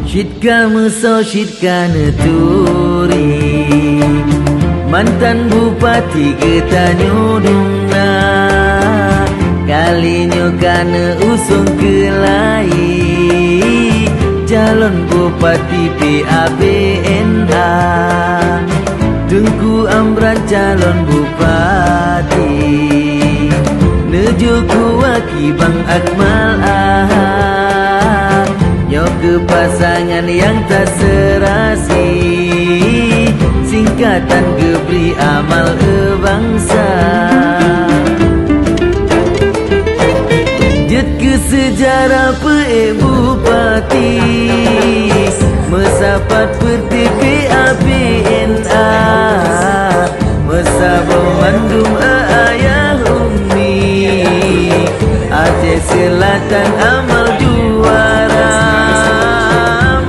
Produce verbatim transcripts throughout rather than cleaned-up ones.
Cit ka meusoe cit ka neuturi, mantan bupati geutanyoe dum na. Kali nyoe ka neuusong keulai, calon bupati P A B N A, Teungku Amran calon bupati, neujok kuwaki Bang Akmal Ahad. Nyoe keuh pasangan nyang taseurasi, singkatan geubri amal e bansa. Jeuet keu seujarah peuék bupati, meusapat peuti P A B N A, meusaboh mandum e ayah umi, Aceh Selatan amal juara.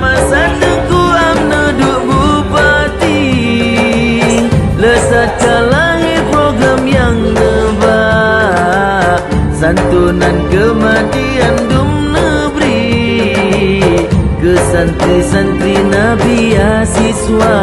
Masa Teungku Am neuduek bupati, le that ka lahé program nyang neuba, santunan keumatian dum neubri keu santri-santri na biasiswa.